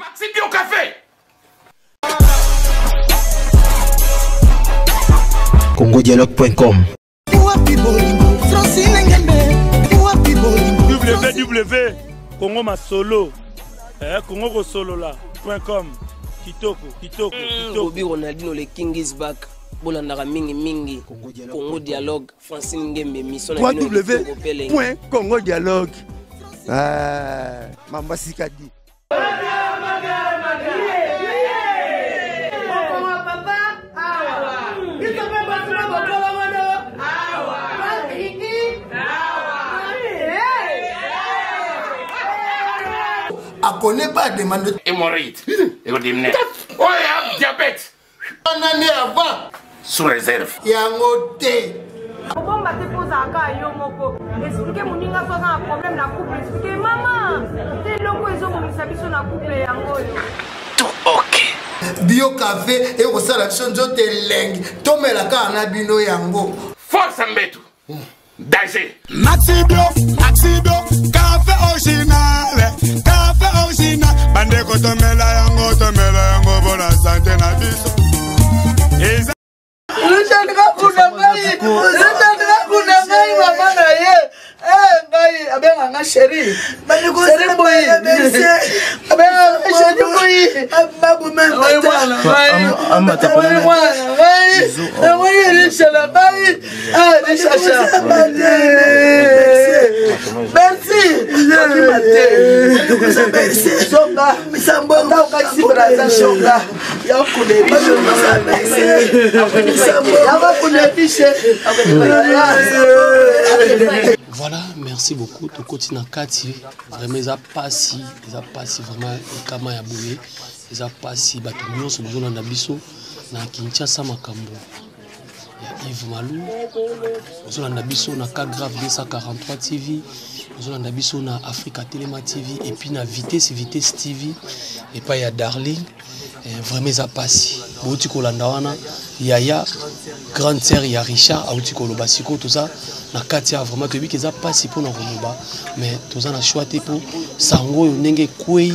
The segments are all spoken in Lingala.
Maxi Bio Café. congodialogue.com www congo masolo eh, congo kosolola com kitoko kitoko hmm, kitoko Bobby Ronaldinho le king is back bolandaka mingi mingi Congo dialogue Francine Ngembe mission na bino www congo dialogue eh, mamba sikadi akone pas demande hémorroïde ekodimne oyo diabète wana nde avant sous réserve yango te kobomba te mpo ozalaka yo moko explike moninga so aza na problème na couple explike mama te eloko ezobomisa biso na couple yango oyo tout ok bio cafe ekosala biso nzoto elengi tomela kaka na bino yango force mbetu danger Maxi Bio, Maxi Bio, café original, café original. Bandeko tomela yango, tomela yango bona sante na biso. Eza Richard Kakuna ngai, Richard Kakuna ngai mama na ye. Eh ngai abenga nga chéri. Chéri boyi. Abenga nga chéri boyi. Oyo mwana ngai. Oyo mwana ngai. Namoni Richard na ngai. Ah Richard. Merci. Okima te. Zonga. Ata okatisi braza zonga. Voilà, merci beaucoup. Tokoti na kati, vraiment eza pasi, eza pasi vraiment likama ya boye, eza pasi bato nyonso bozolanda biso na Kinshasa makambo ya Yves Malou, bozolanda biso na Cas Grave 243 TV, bozolanda biso na Africa Telema TV et puis na Vitesse Vitesse TV epai ya Darling. Eh, vraiment eza pasi bouti kolanda wana yaya grande sœur ya richard auti koloba sikoyo toza na kati ya vraiment toyebi ke eza pasi mpona koloba mais toza na choix te mpo sango oyo ndenge ekwei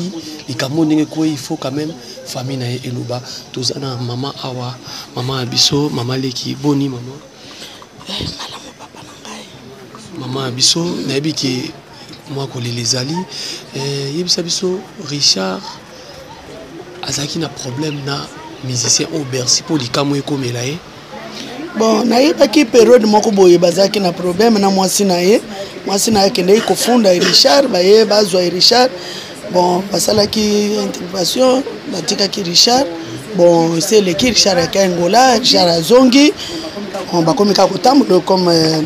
likambo oyo ndenge ekwei il faut quand même famille na ye eloba toza na mama awa mama ya biso mama leki boni mama eh, malamu papa na ngai mama ya biso nayebi ke mwa kolela ezali eh, yebisa biso richard azalaki na problème na musicien oyo bercy mpo likambo ekomela ye bon nayebaki periode moko boye bazalaki na problème na mwasi na ye mwasi na ye akendeki kofunda richard baye bazwa richard bon basalaki intervention batikaki richard bon esi eleki richard ake angola richard azongi bon bakomi kaka kotambola comme euh,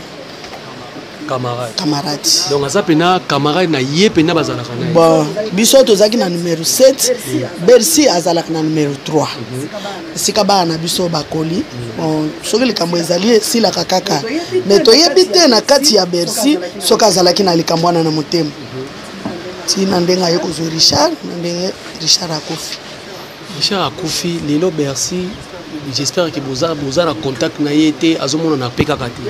camarade camarade donc aza pena camarade na ye pena bazalaka na ye bon biso tozalaki na numero 7 bercy azalaka na numero 3 esika bana na biso bakoli bon soki likambo ezali esilaka kaka mais toyebi te na kati ya bercy soki azalaki na likambo wana na motema ntina ndenge aye kozwa richard na ndenge richard akufi Richard akufi lelo Bercy j'espère que boza boza na contact na ye te azomonana mpe kaka te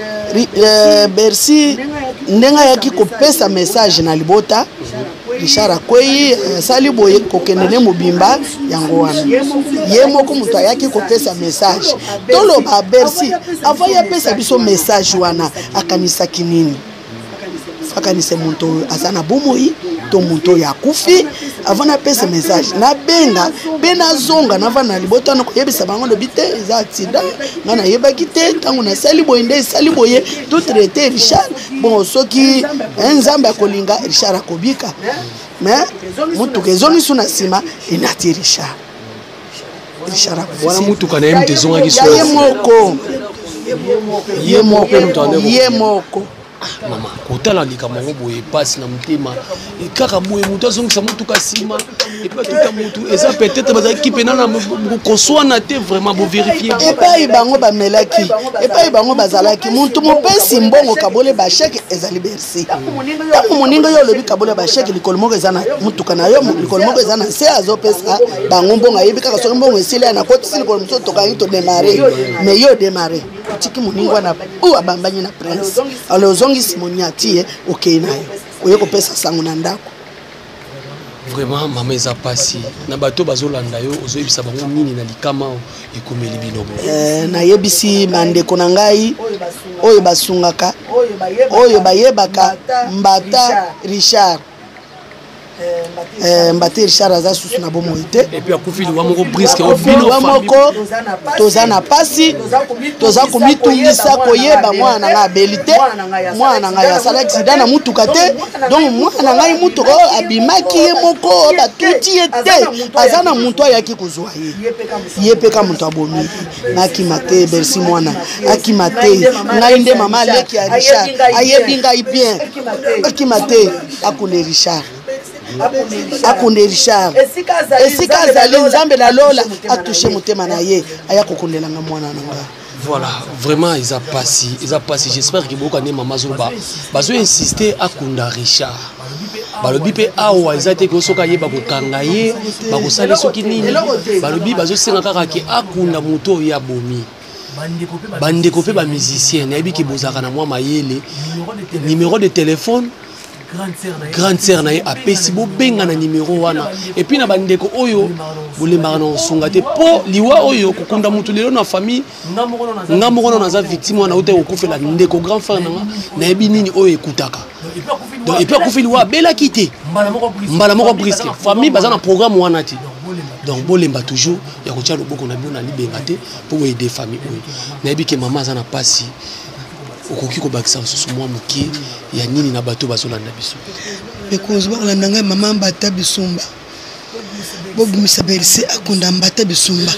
euh, Bercy ndenge ayaki kopesa message na libota Richard akwei asali boye kokende ne mobimba yango wana ye moko moto ayaki kopesa message toloba Bercy avant ye apesa biso message wana akanisaki nini akanisa moto oyo aza na bomoi to moto oyo akufi avant napesa message nabenga mpe nazonga navanda na libota wana koyebisa bango lobi te eza accident ngai nayebaki te ntango nasali boye nde esali boye to traite richard bon soki eh, nzambe akolinga richard akobika mais motuka ezongi su na nsima enati richard richard wana motuka na ye moto ezongaki ye moko ye moko ye moko ah, mama kotala likambo yango boye mpasi na motema e, kaka boye moto azongisa motuka nsima epuis atuta motu eza peut-être bazalaki mpena na koswana te vraiment boverifie epai bango bamelaki epai bango bazalaki motu mopesi mbongo kabole basheke ezali bercy ntango moninga yo olobi kabole basheke likolo moko eza na motuka na yo likolo moko eza na nse azopesa bango mbongo ayebi kaka soki mbongo esili ya nakotisi likolo mosusu tokangi todemare mais yo odemare otiki moninga wana u abambani na prince alors ozongisi moniati ye okei na yo oye kopesa sango na ndako Vraiment mama, eza pasi na bato bazolanda yo, ozoyebisa bango nini na likama ekomeli bino bo? Nayebisi bandeko na ngai oyo basungaka, oyo bayebaka Mbata Richard. Mbata Richard aza susu na bomoi te. Et puis akufi liwa moko brusque. Liwa moko, toza na pasi, toza komitungisa koyeba mwana na ngai abeli te, mwana na ngai asala accident na mutuka te. Donc mwana na ngai, mutuka oyo abimaki ye moko, batuti ye te, aza na moto ayaki kozwa ye, ye mpe ka moto abomi ye. Nakima te, Bersi mwana akima te. Ngai nde mama aleki ya Richard, ayebi ngai bien. Akima te, akunde Richard, akunde Richard esika azali. Nzambe na lola atouche motema na ye, aya kokundelanga mwana na ngai. Voilà, vraiment eza pasi, eza pasi. J'espère que boyoka nde mama azoloba, bazoinsiste akunda Richard. Balobi mpe awa eza te ke soki ayeba kokanga ye, bakosala soki nini. Balobi bazosenga kaka ke akunda moto oyo abomi. Bandeko mpe bamusicien, nayebi ke bozalaka na mwa mayele. Numéro de téléphone grande sœur na ye apesi, bobenga na numéro wana. Et puis na bandeko oyo bolembaka na kosunga te, mpo liwa oyo kokunda motu lelo na famille, nga moko nano naza victime wana, uta kokufela ndeko grand frère nanga, nayebi nini oyo ekutaka. Donc et puis akufi liwa abelaki te, mbala moko brusque, famille baza na programme wana te. Donc bolemba toujours ya kotia loboko na bino na libenga te mpo boyede famille oyo. Nayebi ke mama aza na pasi. Okoki kobakisa lisusu mwa moke ya nini na bato bazolanda biso? Mikonzi bakolanda ngai, mama Mbata Bisumba, bobimisa Berse, akunda Mbata Bisumba.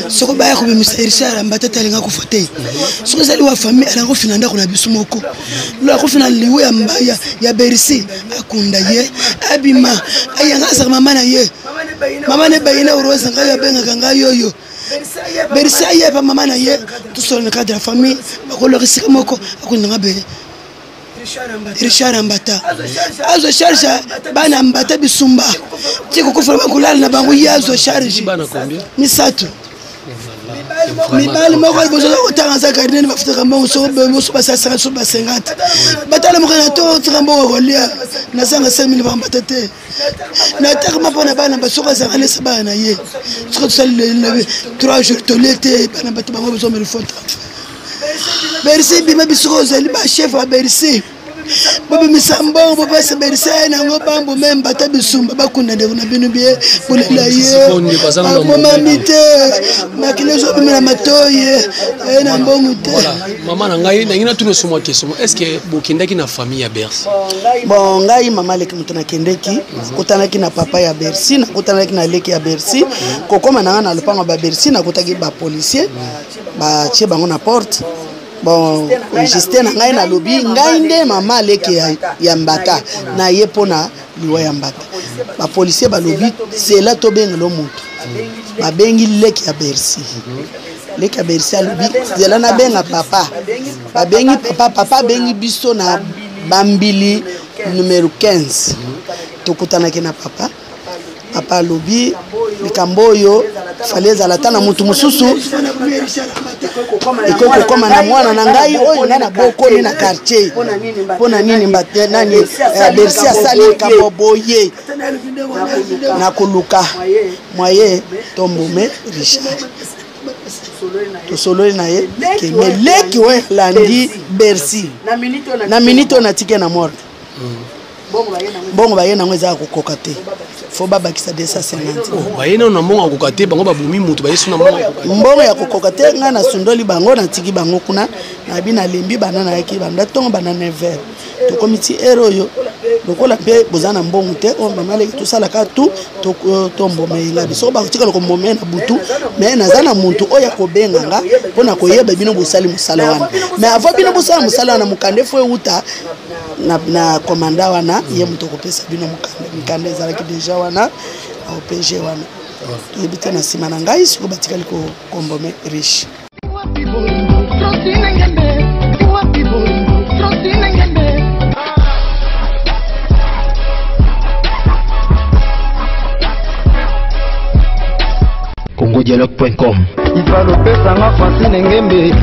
Soko baya kobimisa Richard, Mbata te alinga kufa te. Soki ezali wa famille, alinga kofina ndako na biso moko, lo akofina liwe ya mbaya ya Berse, akunda ye, abima ayanga, azaka mama na ye, mama ne bayina oroza ngai, abengaka ngai oyo Berse, aye pa mama na ye, tosola na cadre ya famille, bakoloka esika moko, akundanga bele. Richard Mbata azwa charge bana Mbata Bisumba ti kokufa, bakolala na bango, ye azwa charge. Misato, mibali moko liboso aza kotanga, aza cardinal, bafutaka mbongo, soko boso basasaka so basengate, batala moko na to tika mbongo kolia, nazanga 5000, bambata te, natakama mpo na bana basoko, azanga lesa bana na ye. Soki tosali 3 jours tolie te, bana bato bango bazomela fota. Berse bima bisoko, ozali bachef ya Berse, bobimisa mbongo, bopesa Berse aye nango bambo me Mbata Bisumba, bakunda ndeko na bino bie, bolela ye abomami te, makili ezobimela matoi, aye na mbongo te. Mama na ngai, nangi natuna so mwa question: est ce que bokendaki na famille ya Bercy? Bon, ngai mama leki moto nakendeki, nakutanaki na papa ya Bercy, nakutanaki na leki ya Bercy. Kokóma na ngai na lopango ya babercy, nakutaki bapolicier batie bango na porte. Bon, Justin na ngai, nalobi ngai nde mama leki ya Mbata, na ye mpona liwa ya Mbata. Bapolicier balobi zela, tobengela moto. Babengi leki ya Bercy. Leki ya Bercy alobi zela, nabenga papa. Babengi papa, papa abengi biso na bambili numero 15. Tokutanaki na papa. Papa alobi likambo oyo fali ezala ata na motu mosusu, ekoki kokóma na mwana na ngai oyo ngai nabokoli na quartier. Mpo na nini nani Bercy asali likambo boye? Na koluka moye tombome Richard, tosololi na ye keme leki oyo alandi Bercy. Na minute oyo natike na morgue, mbongo baye nango eza ya kokoka te, fo babakisa 250. Baye nano na mbongo ya kokoka te, bango babomi motu, baye so na mbongo ya kokoka. Mbongo ya kokoka te. Ngai nasundoli bango, natiki bango kuna, nabi nalembi. Banda nayaki, banda ntongo, banda 9 heures, tokomi ti heure oyo. Lokola mpe boza na mbongo te, oyo mama leki, tosalaka tu tomboma yenga. Soko bakotikala komboma ye na butu, me naza na motu oyo akobenga nga mpona koyeba bino bosali mosala wana. Mais avant bino bosala mosala wana, mokanda efo euta na komanda wana, ye moto akopesa bino mokanda. Mikanda ezalaki deja wana na OPG wana, toyebi te na nsima na ngai sikoyo batikali kokombome riche. Francine Ngembe, wapi bolingo, Francine Ngembe. congodialogue.com. Ifalopesanga Francine Ngembe.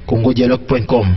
congodialogue.com.